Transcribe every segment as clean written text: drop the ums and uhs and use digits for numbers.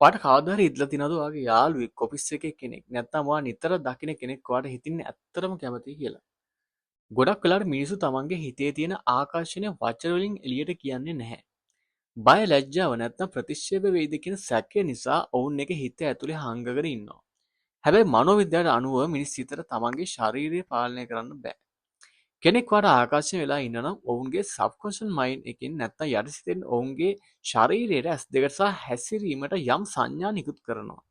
ඔයාට කවදා හරි හිතලා තියෙනවද ඔයාගේ යාළුවෙක් ඔෆිස් එකේ කෙනෙක් නැත්නම් ඔයා නිතර දකින කෙනෙක් ඔයාට හිතින් ඇත්තටම කැමතියි කියලා? ගොඩක් වෙලාවට මිනිස්සු තමන්ගේ හිතේ තියෙන ආකර්ෂණය වචන වලින් එළියට කියන්නේ නැහැ. බය ලැජ්ජාව නැත්නම් ප්‍රතික්ෂේප වෙයිද කියන සැකය නිසා ඔවුන් එක හිත ඇතුලේ හංගගෙන ඉන්නවා. හැබැයි මනෝවිද්‍යාවට අනුව මිනිස් හිතට තමන්ගේ ශරීරය පාලනය කරන්න බෑ. කෙනෙක් ඔයාට ආකර්ෂණය වෙලා ඉන්නවා නම් ඔවුන්ගේ සබ්කොන්ෂස් මයින්ඩ් එකෙන් නැත්නම් යටිසිතෙන් ඔවුන්ගේ ශරීරයට ඇස් දෙකට සහ හැසිරීමට යම් සංඥා නිකුත් කරනවා.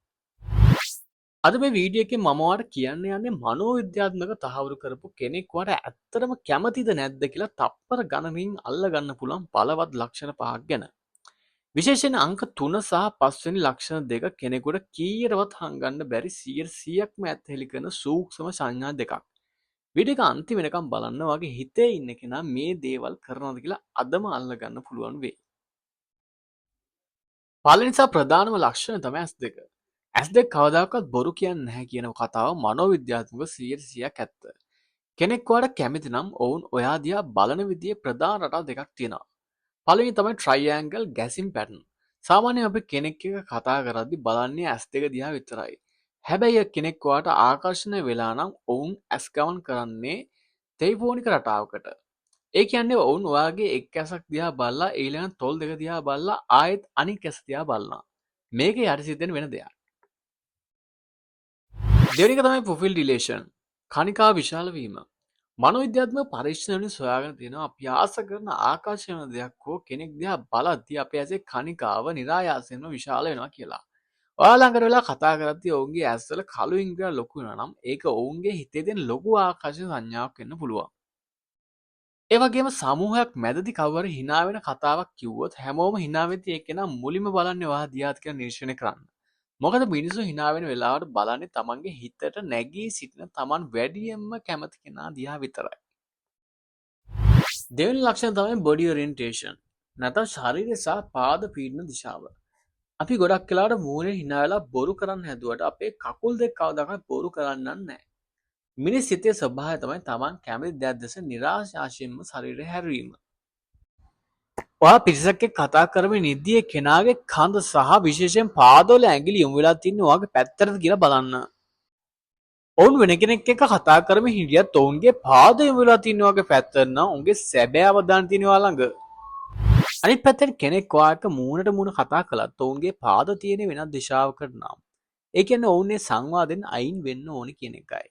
අද මේ වීඩියෝ එකෙන් මම ඔයාලට කියන්න යන්නේ මනෝවිද්‍යාත්මක තහවුරු කරපු කෙනෙක් ඔයාට ඇත්තටම කැමතිද නැද්ද කියලා තප්පර ගණනින් අල්ලගන්න පුළුවන් බලවත් ලක්ෂණ පහක් ගැන. විශේෂයෙන් අංක 3 සහ 5 වෙනි ලක්ෂණ දෙක කෙනෙකුට කීයටවත් හංගන්න බැරි 100%ක්ම ඇත්ත හෙළි කරන සූක්ෂම සංඥා දෙකක්. වීඩියෝ එක අන්තිම වෙනකම් බලන්න වගේ හිතේ ඉන්න කෙනා මේ දේවල් කරනවද කියලා අදම අල්ලගන්න පුළුවන් වෙයි. පළවෙනි සහ ප්‍රධානම ලක්ෂණය තමයි ඇස් දෙක. ඇස් දෙක කවදාකවත් බොරු කියන්නේ නැහැ කියන කතාව මනෝවිද්‍යාත්මක 100%ක් ඇත්ත. කෙනෙක් ඔයාට කැමති නම් ඔවුන් ඔයා දිහා බලන විදිහේ ප්‍රධාන රටා දෙකක් තියෙනවා. පළවෙනි තමයි ට්‍රයිඇන්ගල් ගැසින් පැටර්න්. සාමාන්‍යයෙන් අපි කෙනෙක් එක්ක කතා කරද්දි බලන්නේ ඇස් දෙක දිහා විතරයි. හැබැයි කෙනෙක් ඔයාට ආකර්ෂණය වෙලා නම් ඔවුන් ඇස් ගමන් කරන්නේ ත්‍රිකෝණික රටාවකට. ඒ කියන්නේ ඔවුන් ඔයාගේ එක් ඇසක් දිහා බලලා ඊළඟ තොල් දෙක දිහා බලලා ආයෙත් අනික් ඇස දිහා බලනවා. මේක යටිසිතෙන් වෙන දෙයක්. දෙවෙනි එක තමයි පුපිල් ඩිලේෂන්. කණිකා විශාල වීම. මනෝවිද්‍යාත්මක පරීක්ෂණ වලින් සොයාගෙන තියෙනවා අපි ආස කරන ආකර්ෂණ වෙන දෙයක් හෝ කෙනෙක් දිහා බලද්දී අපේ ඇසේ කණිකාව නිරායාසයෙන්ම විශාල වෙනවා කියලා. ඔයා ළඟට වෙලා කතා කරද්දී ඔවුන්ගේ ඇස්වල කළු ඉංග්‍රීසි ලොකු වෙනවා නම් ඒක ඔවුන්ගේ හිතේ තියෙන ලොකු ආකර්ෂණ සංඥාවක් වෙන්න පුළුවන්. ඒ වගේම සමූහයක් මැදදී කවුරු හරි හිනා වෙන කතාවක් කිව්වොත් හැමෝම හිනා වෙද්දී ඒ කෙනා මුලින්ම බලන්නේ ඔයා දිහාත් කියලා නිරීක්ෂණය කරන්න. මොකද මිනිස්සු හිනා වෙන වෙලාවට බලන්නේ තමන්ගේ හිතට නැගී සිටින තමන් වැඩියෙන්ම කැමති කෙනා දිහා විතරයි. දෙවෙනි ලක්ෂණ තමයි බොඩි ඔරියන්ටේෂන්. නැත්නම් ශරීරය සහ පාද පීඩන දිශාව. අපි ගොඩක් වෙලාවට මූණේ හිනා වෙලා බොරු කරන්න හැදුවට අපේ කකුල් දෙක කවදාකවත් බොරු කරන්නේ නැහැ. මිනිස් හිතේ ස්වභාවය තමයි තමන් කැමති දෙයක් දෙස නිරායාසයෙන්ම ශරීරය හැරවීම. ඔයා පිරිසක් එක්ක කතා කරමින් ඉද්දී ඒ කෙනාගේ කඳ සහ විශේෂයෙන් පාදවල ඇඟිලි යොමු වෙලා තින්නේ ඔයාගේ පැත්තටද කියලා බලන්න. ඔවුන් වෙන කෙනෙක් එක්ක කතා කරමින් හිටියත් ඔවුන්ගේ පාද යොමු වෙලා තින්නේ ඔයාගේ පැත්තට නම් ඔවුන්ගේ සැබෑ අවධානය තියෙන්නේ ඔයා ළඟ. අනිත් පැත්තෙන් කෙනෙක් ඔයා එක්ක මූණට මූණ කතා කළත් ඔවුන්ගේ පාද තියෙන වෙනත් දිශාවකට නම් ඒ කියන්නේ ඔවුන් මේ සංවාදයෙන් අයින් වෙන්න ඕනි කියන එකයි.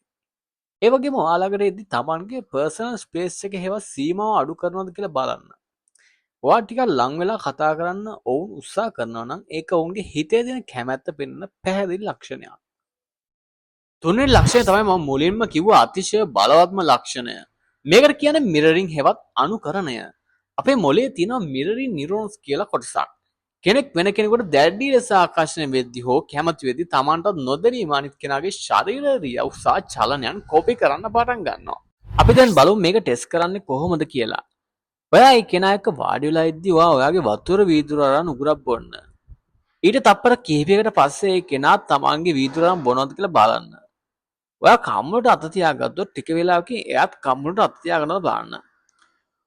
ඒ වගේම ඔයා ළඟට එද්දි තමන්ගේ පර්සනල් ස්පේස් එක හෙවත් සීමාව අඩු කරනවද කියලා බලන්න. ඔයා ටිකක් ලං වෙලා කතා කරන්න ඔවුන් උත්සාහ කරනවා නම් ඒක ඔවුන්ගේ හිතේ තියෙන කැමැත්ත පෙන්වන පැහැදිලි ලක්ෂණයක්. තුන්වෙනි ලක්ෂණය තමයි මම මුලින්ම කිව්ව අතිශය බලවත්ම ලක්ෂණය. මේකට කියන්නේ මිරරින් හෙවත් අනුකරණය. අපේ මොලේ තියෙනවා මිරරින් නියුරෝන්ස් කියලා කොටසක්. කෙනෙක් වෙන කෙනෙකුට දැඩි ලෙස ආකර්ෂණය වෙද්දී හෝ කැමති වෙද්දී තමන්ටත් නොදැනීම අනිත් කෙනාගේ ශරීර ක්‍රියා සහ චලනයන් කොපි කරන්න පටන් ගන්නවා. අපි දැන් බලමු මේක ටෙස්ට් කරන්නේ කොහොමද කියලා. ඔයා ඒ කෙනා එක්ක වාඩි වෙලා ඉද්දී ඔයා ඔයාගේ වතුර වීදුර අරන් උගුරක් බොන්න. ඊට තප්පර කිහිපයකට පස්සේ ඒ කෙනා තමන්ගේ වීදුර අරන් බොනවද කියලා බලන්න. ඔයා කම්මුලට අත තියාගත්තොත් ටික වෙලාවකින් එයාත් කම්මුලට අත තියාගන්නවද බලන්න.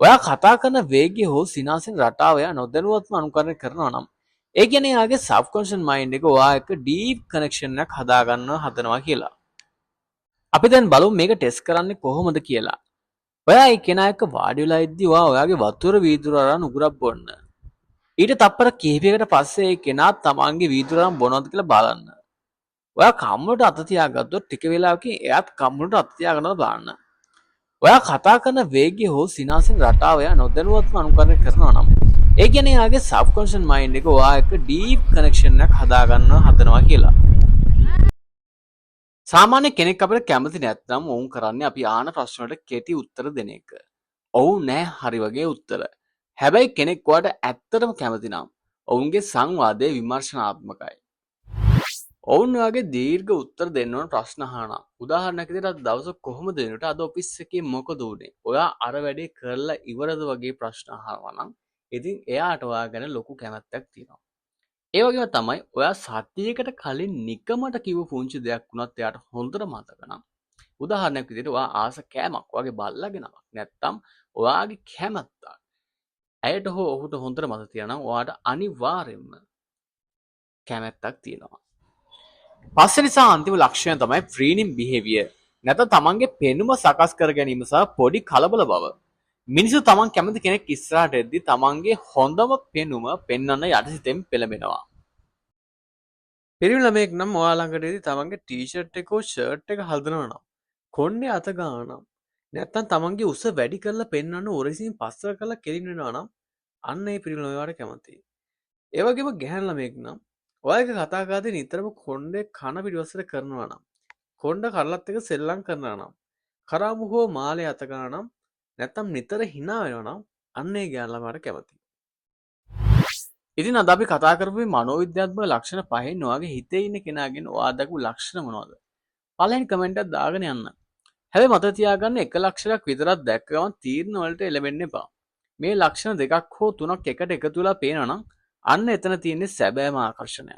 ඔයා කතා කරන වේගය හෝ සිනාසෙන රටාව ඔයා නොදැනුවත්වම අනුකරණය කරනවා නම් ඒ කියන්නේ එයාගේ සබ්කොන්ෂස් මයින්ඩ් එක ඔයා එක්ක ඩීප් කනෙක්ෂන් එකක් හදාගන්න හදනවා කියලා. අපි දැන් බලමු මේක ටෙස්ට් කරන්නේ කොහොමද කියලා. ඔයා ඒ කෙනා එක්ක වාඩි වෙලා ඉද්දී ඔයා ඔයාගේ වතුර වීදුර අරන් උගුරක් බොන්න. ඊට තප්පර කිහිපයකට පස්සේ ඒ කෙනා තමන්ගේ වීදුර අරන් බොනවද කියලා බලන්න. ඔයා කම්මුලට අත තියාගත්තොත් ටික වෙලාවකින් එයාත් කම්මුලට අත තියාගන්නවද බලන්න. ඔයා කතා කරන වේගය හෝ සිනාසෙන රටාව ඔයා නොදැනුවත්වම අනුකරණය කරනවා නම් ඒ කියන්නේ එයාගේ සබ්කොන්ෂස් මයින්ඩ් එක ඔයා එක්ක ඩීප් කනෙක්ෂන් එකක් හදාගන්න හදනවා කියලා. සාමාන්‍ය කෙනෙක් අපිට කැමති නැත්නම් ඔවුන් කරන්නේ අපි අහන ප්‍රශ්න වලට කෙටි උත්තර දෙන එක. ඔව් නෑ හරි වගේ උත්තර. හැබැයි කෙනෙක් ඔයාට ඇත්තටම කැමති නම් ඔවුන්ගේ සංවාදය විමර්ශනාත්මකයි. ඔවුන් ඔයාගේ දීර්ඝ උත්තර දෙන්න ඕන ප්‍රශ්න අහනවා. උදාහරණයක් විදිහට අද දවස කොහොමද වෙනුවට අද ඔෆිස් එකේ මොකද වුනේ? ඔයා අර වැඩේ කරලා ඉවරද වගේ ප්‍රශ්න අහනවා නම් ඉතින් එයාට ඔයා ගැන ලොකු කැමැත්තක් තියෙනවා. ඒ වගේම තමයි ඔයා සතියකට කලින් නිකමට කිව්ව පුංචි දෙයක් වුණත් එයාට හොඳට මතක නම් උදාහරණයක් විදිහට ඔයා ආස කෑමක් ඔයාගේ බල්ලගේ නමක් නැත්තම් ඔයාගේ කැමැත්තක් ඇයට හෝ ඔහුට හොඳට මතක තියනවා නම් ඔයාට අනිවාර්යයෙන්ම කැමැත්තක් තියෙනවා. පස්වෙනි සහ අන්තිම ලක්ෂණය තමයි ෆ්‍රීනින් බිහේවියර්. නැත්නම් තමන්ගේ පෙනුම සකස් කර ගැනීම සහ පොඩි කලබල බව. මිනිස්සු තමන් කැමති කෙනෙක් ඉස්සරහට එද්දි තමන්ගේ හොඳම පෙනුම පෙන්වන්න යටසිතෙන් පෙළඹෙනවා. පිරිමි ළමයෙක් නම් ඔයා ළඟට එද්දි තමන්ගේ ටී-ෂර්ට් එක හෝ ෂර්ට් එක හදනවා නම්, කොණ්ඩේ අත ගන්නවා නම්, නැත්නම් තමන්ගේ උස වැඩි කරලා පෙන්වන්න ඔරසින් පස්සට කරලා කෙලින් වෙනවා නම් අන්න ඒ පිරිමි ළමයාට කැමතියි. ඒ වගේම ගැහැණු ළමයෙක් නම් ඔයා එක්ක කතා කරද්දී නිතරම කොණ්ඩේ කන පිටිපස්සට කරනවා නම්, කොණ්ඩ කරලත් එක්ක සෙල්ලම් කරනවා නම්, කරාඹු හෝ මාලේ අත ගන්නවා නම්, නැත්නම් නිතර හිනා වෙනවා නම් අන්න ඒ ගෑනු ළමයාට කැමතියි. ඉතින් අද අපි කතා කරපු මේ මනෝවිද්‍යාත්මක ලක්ෂණ පහෙන් ඔයාගේ හිතේ ඉන්න කෙනාගෙන් ඔයා දැකපු ලක්ෂණ මොනවද? පළවෙනි කමෙන්ට් එකක් දාගෙන යන්න. හැබැයි මතක තියාගන්න එක ලක්ෂණයක් විතරක් දැක්ක ගමන් තීරණ වලට එළඹෙන්න එපා. මේ ලක්ෂණ දෙකක් හෝ තුනක් එකට එකතු වෙලා පේනවා නම් අන්න එතන තියෙන්නේ සැබෑම ආකර්ෂණය.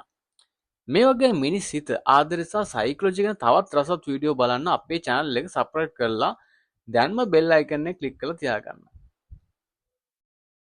මේ වගේ මිනිස් හිත ආදරය සහ සයිකොලොජි ගැන තවත් රසවත් වීඩියෝ බලන්න අපේ channel එක subscribe කරලා දැන්ම බෙල් අයිකන් එක ක්ලික් කරලා තියාගන්න.